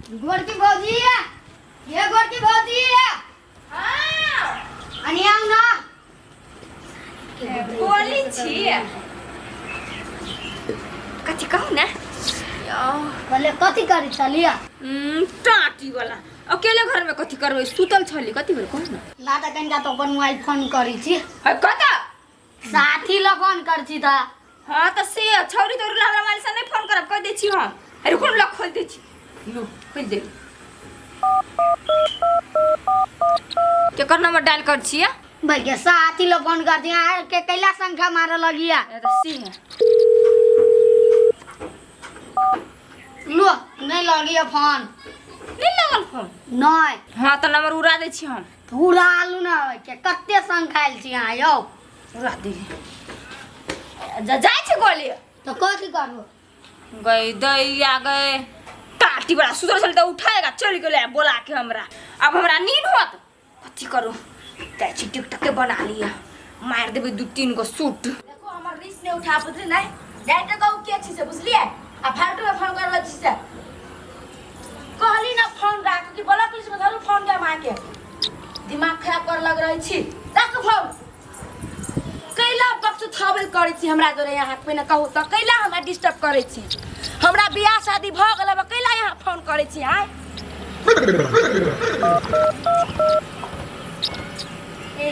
गोरकी भौजी, ये गोरकी भौजी। हाँ। अनी आउ ना। बोली छी कथी कहू ने? कहले कथी करी छलिया? टाटी वाला अकेले घर में कथी करबै, सुतल छली। कथी भेल कहू ने? ना तऽ कनिका तऽ अपन मोबाइल फोन करी छी। है कतऽ? साथी लग फोन कर छी तऽ। हाँ तऽ से छौरी तौरी ला हमरा मोबाइल से नहीं फोन करब, कह दै छी हम। अरे कोन ला खोल दै छी, लो खोल दे। केकर नंबर डायल कर छियै? भैया साथी लग फोन कर दी के कैला संख्या मारे लगिया। ए तऽ सी है। लो नहीं लगिया फोन। नहीं लगल फोन? नहीं। हाँ तऽ नंबर उड़ा दै छी हम। उड़ा लू ना, के कते संख्या आयल छी अहाँ यौ? उड़ा दी जा जाइ छी गोली। तऽ कथी करू? गई दैया गए टाटी बड़ा सुधर छल तऽ उठाएगा चलि गेलै बोला के हमरा। अब हमरा नींद होत, कथी करू? जाइ छी टिकटक के बना लिअ, मारि देबै दू तीन गो सूट। देखो हमर रिस्क नहीं उठा बुझली नहीं डायरेक्टर कहू के छी से बुझलिए आ फालतू में फोन करल छी से कहली ना फोन राख कि ब्लॉक लिस्ट में धरू फोन के मां के दिमाग खराब कर लग रही छी। राख फोन। कैला बक्सु थबल करै छी हमरा जोरे यहाँ पहिने कहू तऽ कैला हमरा डिस्टर्ब करै छी? हमरा बियाह शादी भऽ गेल, अब कैला यहाँ फोन करै छी? आय ए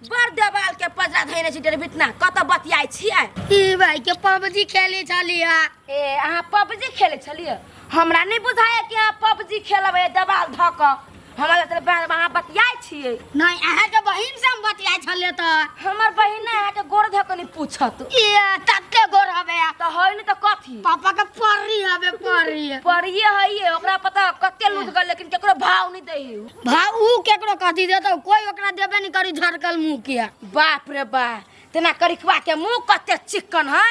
बड़ देवाल के पजरा धैने छी डेरबितना, कतऽ बतियाइ छियै? ई भाई के पबजी खेले छलिया। ए अहाँ पबजी खेलै छलियै? हमरा नहि बुझाया कि अहाँ पबजी खेलबै देवाल धऽ कऽ। हमरा तऽ अहाँ बतियाइ छियै। नहीं, अहाँके बहिन से हम बतियाइ छलियै तऽ। हमर बहिन ने अहाँके गोर धऽ कऽ नहि पूछत। ए तते गोर हबे। तऽ है नहि तऽ कथी? पापा के परी हबे, परी। परिये है, ओकरा पता कते लूट गेल लेकिन केकरो भाव नहि दै है। भाव ऊ केकरो कथी देतौ? कोई ओकरा देबे नहीं करी, झरकल मुंह के। बाप रे बा, तेना करिखवा के मुंह कते चिकन है,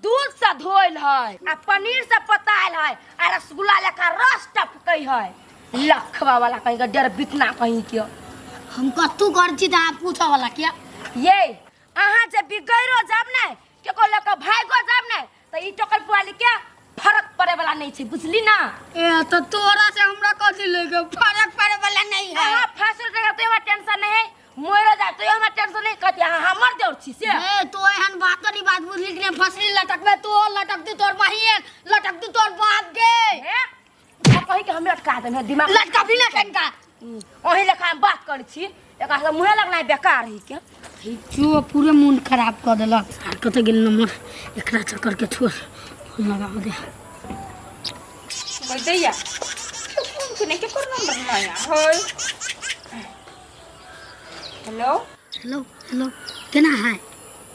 दूध से धोइल है आ पनीर से पतायल है आ रसगुल्ला लेखा रस टपकै है। लखवा वाला कहीं के डर बितना कहीं के। हम कत्तू कर छी तऽ अहाँ पूछऽ वाला किया? ये अहाँ जे बिगड़ो जाब ने, केको लऽ कऽ भागो जाब ने, तऽ ई टोकल पुआली के फरक पड़े वाला नहीं छै, बुझली ना? ए तो तोरा से हमरा कथी लेके फरक पड़े वाला नहीं है। अहाँ फांसी लटका तो हमरा टेंशन नहीं है, मरो जाए तो हमरा टेंशन नहीं। कथी अहाँ हमर देवर छी से? ए तो एहन बात नहीं बात बुझली कि नहीं? फसली लटकबे तो लटकती तोर बहिन, लटकती तोर बाप गे। ए कही के हम लटका देने दिमाग। लटका भी ना कनका। ओही लेखा हम बात करै छी, एकरा से मुँहे लगनाइ बेकार है के। चो पूरे मूड खराब कऽ देलक। आर कतऽ गेल नंबर? एकरा चक्कर के छोड़, फोन लगाओ दे। गई दैया फोन के नहीं केकर नंबर नया है। हेलो। हेलो हेलो, केना है?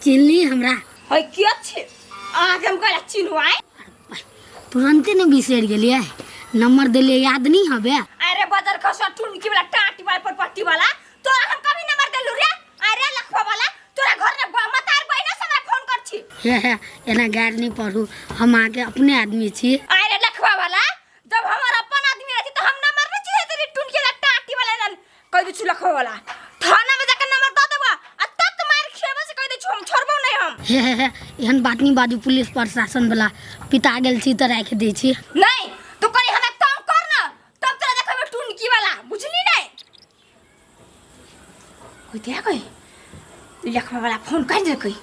चिन्हली हमरा? है के छी अहाँके? हम कहला चिन्हवाइ। तुरंते ने बिसरि गेलियै, नंबर देलियै याद नहीं हबे। अरे बदर खसुआ टुनकी वाला टाटी वाला परपट्टी वाला, तोरा हम कभी नंबर देलु रे? अरे लखवा वाला, तोरा घर में मतार बहिना से हमरा फोन कर छी। हे हे, एना गारि नहीं पढ़ू, हम अहाँके अपने आदमी छी। अरे लखवा वाला, जब हमर अपन आदमी रहती तो हम नंबर नहीं चाहिए तेरी टुनकी वाला टाटी वाला रन। कह दै छु लखवा वाला, थाना में जाके नंबर दऽ देबा आ तत मार खेबे से कह दै छु, हम छोड़बो नहीं हम। हे हे हे, एहन बात नहीं बाजू, पुलिस प्रशासन वाला पिता गेल छी तऽ राखि दै छी। नहीं तो कहीं हमरा तंग कर ना तब तोरा देखबे टुनकी वाला, बुझली नहीं? कोई दिया कोई लखवा वाला फोन कर देलकै।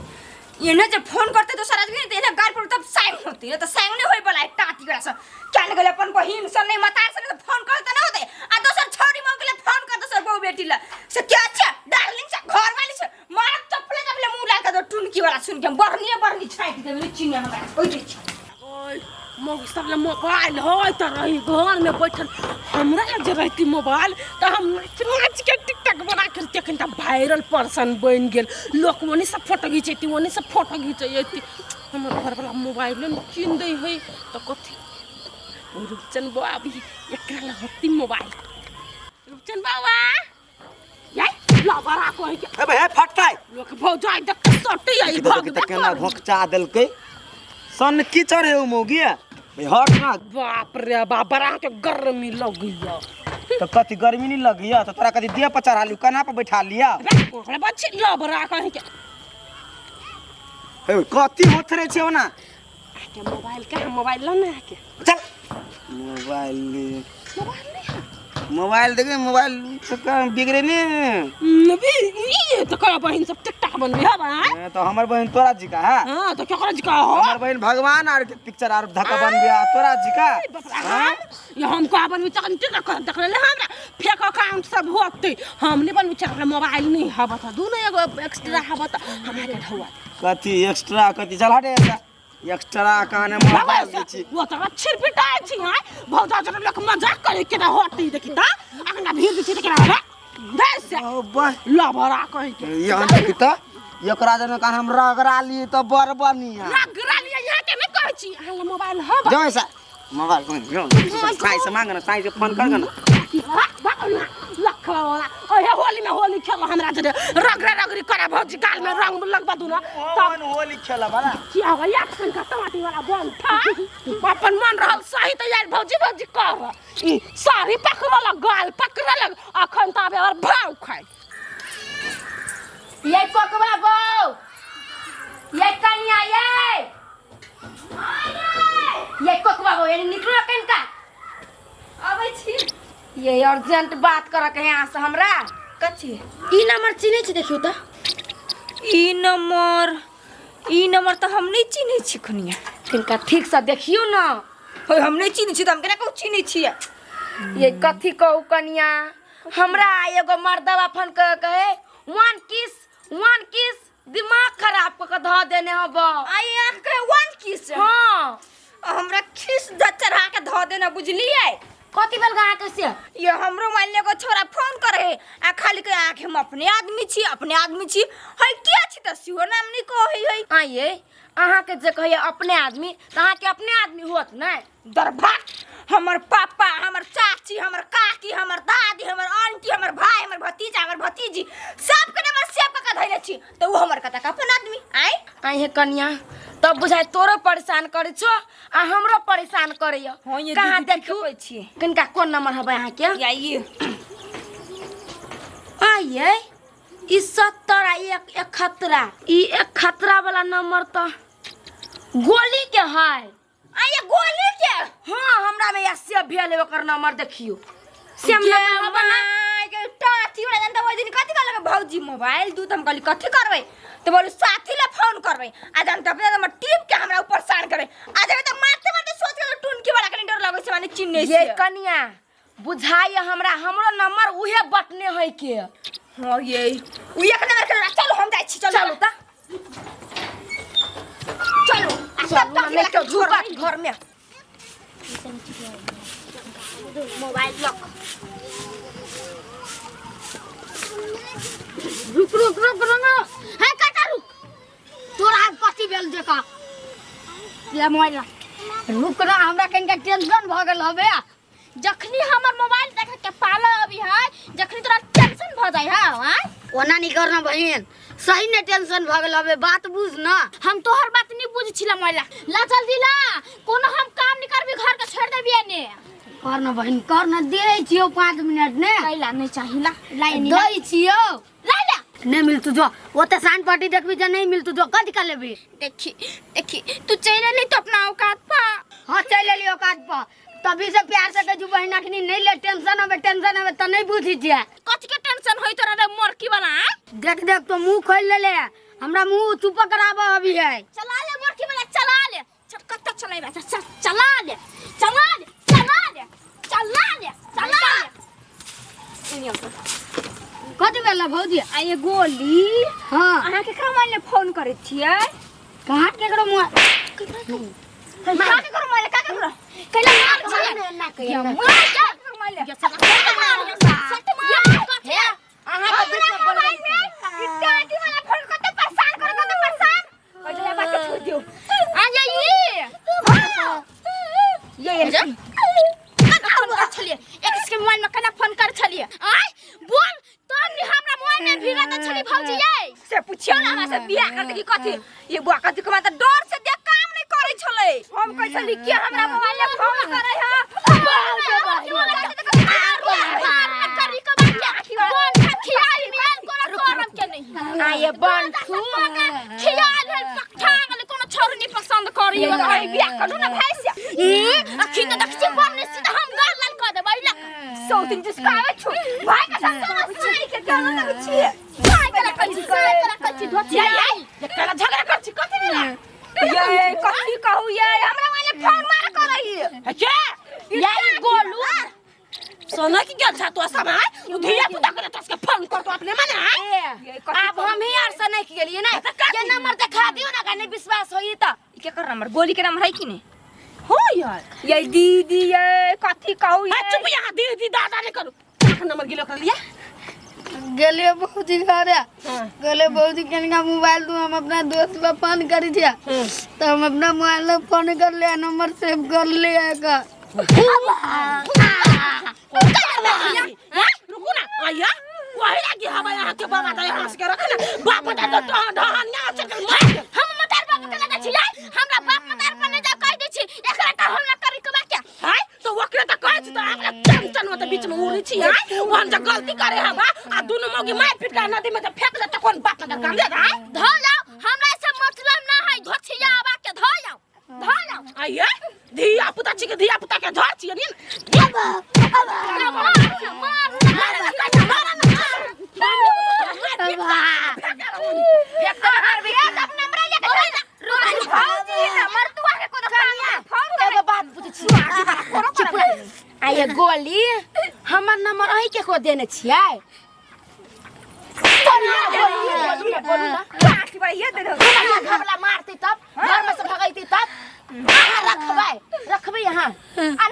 एने जे फोन करते दोसर आदमी ने, एने गाड़ पर तब सैंग होती ने, तो सैंग नहीं होय वाला। टाटी वाला सब क्या ने गेलै अपन बहिन से नहीं, मतार से नहीं फोन करते ना होते आ दोसर छौरी मांग के फोन कर दोसर बहू बेटी ला से क्या अच्छा डार्लिंग से घर वाली से मार चप्पले चप्पले मुंह ला के दो। टुनकी वाला सुन के हम बरनिए बरनी छाटि देबै नहीं चिन्ह हमरा कोई दै छै। ओय मौगी सब ले मोबाइल होय तऽ रही घर में बैठल, हमरा लग जे रहती मोबाइल तऽ हम नाच नाच के टिकटॉक बना के अखन तऽ वायरल पर्सन बनि गेल। लोक ओने से फोटो घिचैती, ओने से फोटो घिचैती। हमर घरवला मोबाइलो नहि कीन दै है तऽ कथी। रूपचन बौआ अभी एकरा लग होती मोबाइल। रूपचन बौआ ये लबरा कहि के ए भाई फटकाय लोक भौजाइ देख सटी आई देखी भग तऽ केना भोकचा देलकै सन की चढ़े ओ मौगिया भाई हट ना। बाप रे बाप, बड़ा के गर्मी लगैया। तो कथी गर्मी नहीं लगैया? तो तोरा कथी देह पर चढ़ा लियौ, कन्हा पर बैठा लिया? ओकरा बच्ची लबरा कहि के। हे कथी होत रहे छै ओना? के मोबाइल के मोबाइल लो ना के। चल मोबाइल नहीं। मोबाइल नहीं है। मोबाइल देखे मोबाइल से का बिगड़े नहीं। ये तो करा बहिन सब टिकटॉक बनबी हब आय। तो हमर बहन तोरा जी का है। हां तो केकरा जी का हो? हमर बहन भगवान आर के पिक्चर आर धक्का बन गया तोरा जी का। हां ये हम का बनबी तखन टिकटॉक कर देख ले हमरा फेक अकाउंट सब होते हम नहीं बनबी चल मोबाइल नहीं हब त दुनो एगो एक्स्ट्रा हब त हमरा के ढौआ कथी एक्स्ट्रा कथी चल हटे ऐसा एक्स्ट्रा कान मोबाइल दै छी। वो त छिर पिटाइ छी आय भौजा जन लोक मजाक करे केना होती देखी त अखना भीड़ दै छी त केना होबे दे से ओ बा लबरा कहि के यहाँ देखी त एकरा जन कान हम रगड़ा ली त बड़ बढ़िया रगड़ा लिया यहाँ के नहीं कहै छी अहाँ लग मोबाइल हब जो ऐसा मोबाइल कोन जो साई से मांग ना साई से फोन कर ना लखवा वाला ओहे होली में होली खेल हमरा जरे रगड़ा रगड़ी करे भौजी गाल में रंग लगबा दू ना तब होली खेला वाला की होगा या संका टमाटी वाला बन था अपन मन रहल सही त यार भौजी भौजी कर ई साड़ी पकड़लक गाल पकड़लक अखन त आबे और भाव खाइ ये कोकबा बो ये कनिया ये ये कोकबा बो ये निकलो कनिका अबै छी। ये अर्जेंट बात कर के यहाँ से हमरा। कथी ई नंबर चिन्है छी देखियो त। ई नंबर त हम नहीं चिन्है छी कनिया। किनका ठीक से देखियो ना। होय हम नहीं चिन्है छी त हम केना कहू चिन्है छियै। ये कथी कहू कनिया हमरा एगो मर्दवा फोन कर कहे वन किस दिमाग खराब क के ध देने हब। आई आँख के वन किस? हाँ हमरा खिस द चढ़ा के ध देना बुझलियै। कथी भेल अहाँ के से? ये हमरो मान ले एगो छोरा फोन करे आ खाली के आँख हम अपने आदमी छी अपने आदमी छी है के छी त सिहो नाम नहीं कहै है। आइए अहाँ के जे कहैया अपने आदमी त अहाँ के अपने आदमी होत नै। दरभा हमर पापा हमर चाची हमर काकी हमर दादी हमर आंटी हमर भाई हमर भतीजा हमर भतीजी सबके नंबर सेव क के धैले छी त उ हमर कता अपन आदमी आइ। आइ हे कनिया तब बुझाइ तोरो परेशान करै छो आ हमरो परेशान करैया। कहाँ देखू छी किनका कोन नंबर हबै अहाँ के? या ये आइए ई 70 आ 1 ई 1 वाला नंबर त गोली के है। आ ये गोली के? हाँ हमरा में या सेव भेल है ओकर नंबर देखियो सेम नंबर हबै ना। के टाची वाला जनता ओइ दिन कथि कहलक भौजी मोबाइल दू त हम कहली कथि करबै त बोलू साथी ला फोन करबै आ जनता अपने नंबर टिप के हमरा ऊपर परेशान करे आ जब त मारते मारते सोच के टुनकी वाला के डर लगै छै माने चिन्है ये छै। कनिया बुझाइ हमरा हमरो नंबर उहे बटने है के। हां ये उ एक नंबर के चलो हम जाइ छी चलो चलू त चलो आ सब चलू तक के झुकत घर में मोबाइल लक रुक रुक रुक रुक है काका रुक तोरा कथी भेल देखा ले मोबाइल रुक ना हमरा कनिका टेंशन भ गेल हबे। जखनी हमर मोबाइल देख के पाला अभी है जखनी तोरा टेंशन भ जाय है आय ओना नहीं करना बहन सही ने टेंशन भ गेल हबे बात बुझ ना। हम तोहर बात नहीं बुझ छिला मोबाइल ला जल्दी ला कोनो हम काम नहीं करबी घर के छोड़ देबी ने। कर ना बहन कर ना दे छियो 5 मिनट ने कैला नहीं चाही ला लाइन दै छियो ला ला नहीं मिलतु जो ओते सान पार्टी देखबी जे नहीं मिलतु जो कथी कर लेबी। देखी देखी तू चल एली तो अपना औकात पा। हां चल एली औकात पा तभी से प्यार से कजू बहन अखनी नहीं ले टेंशन हबे त नहीं बुझी छियै। कथी के टेंशन होई तोरा रे मरकी वाला? देख देख तो मुंह खोल ले ले हमरा मुंह चुप कराब अभी है। चला ले मरकी वाला चला ले चल कत चलेबा चल चला ले चला ले चला ले चला ले चला ले। कथी भेल भौजी? आ ये गोली। हां अहाँ के कहाँ ले फोन करै छियै? कहाँ केकरो मुंह कहाँ केकरो मोबाइल का केकरो कैला मार छियै ना कहिया मार मोबाइल सट मार सट मार कथी अहाँ के बीच में मोबाइल में ई टाटी वाला फोन कते परेशान करे कते परेशान ओइ बात छोड़ दियो। आ जाइए ये कना फोन कर छलिए एक इसके मोबाइल में कना फोन कर छलिए आय बोल तोन हमरा मोबाइल में भिड़ा त छली भौजी ये से पूछियो ना हमरा से बियाह करते की कथी ये बुआ कथी के माता डर से देख काम नहीं करै छलै। हम कहै छली कि हमरा मोबाइल में फोन करै है आये बंठू खियाल है पठांग ले कोनो छोरनी पसंद करी ये बियाह करू ना भाई से। अखी त देखै छियै बड़ निश्चित हम गाल लाल कऽ देबै लक सौतिन जिसकावे छु भाई का संग साई के केना लगे छियै साई के रखै छी साई के रखै छी धोती ये केना झगड़ा कर छी कथी भेला ये कथी कहू ये हमरा वाले फोन मार कर रही है के ये गोलू सोना की गेल छा तो समय उ धिया पुता के तस के फोन कर तो अपने मने ये कथी आब हम ही आर से नहीं गेलिए ना ये नंबर देखा दियो ना का नहीं विश्वास होई त के कर नंबर गोली के नंबर है कि नहीं हो यार ये दीदी ये कथी कहू आ ये चुप यहाँ दीदी दादा नहीं करू कहाँ नंबर गिलो कर लिया गेलिए भौजी घरे गेलिए भौजी कनिका मोबाइल दू हम अपना दोस्त पर फोन करी छियै तो हम अपना मोबाइल में फोन कर लिया नंबर सेव कर लिया एकर। रुकू ना आया वही लागी हवा यहाँ के बाबा तो यहाँ से के रखे ना बाप दा तो ढहन यहाँ से के मार के हम मतार बाप के लगे छियै हमरा बाप मतार पर नहीं जा कह दै छी एकरा का हम ना करी के बा क्या हाय तो ओकरे तो कहै छी तो हमरा चन चन होते बीच में उड़ी छी हाय वो हम जे गलती करे हवा आ दुनु मौगी मार पीट के नदी में जब फेंक दे तो कौन बाप का काम दे हाय धो जाओ हमरा से मतलब ना है धोथिया आबा के धो जाओ धो जाओ आया धिया पुता छी के धिया पुता के झड़ छी नी मार ना मार ना एगो बात पूछै छी चुप रह। आ ये गोली हमर नंबर अहीं के को देने छियै घबला मारते तब घर में से भगैते तब अहाँ रखबै रखबै यहाँ आ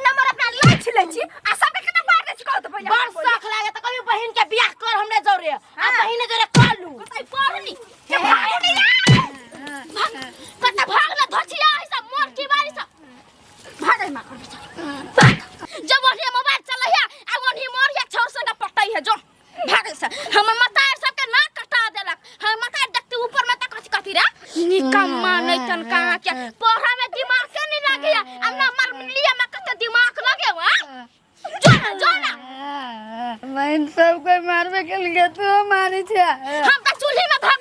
नंबर अपना लै छी लै छी आ सबके केना मार दै छी कहू तऽ पहिले बड़ शौक लागे तऽ कभी बहिन के बियाह कर हमरे जौरे आ बहिन जौरे कर लू पढ़नी कत भागल धोथिया है सब मोर की बारी सब भागै मार जब वही मोबाइल चलै है आ वही मोर या छोर से पटै है जो भागै से हमर मतार सबके नाक कटा देलक हमर मतार देखते ऊपर में तक कथी कथी रे निकम्मा नहीं तन कहाँ के पढ़ा में दिमाग के नहीं लगे आ ना मर लिया में कते दिमाग लगे वा जो ना जो ना बहिन सब कोई मारबे के लिए तू मारी छियै हम त चूल्ही में धक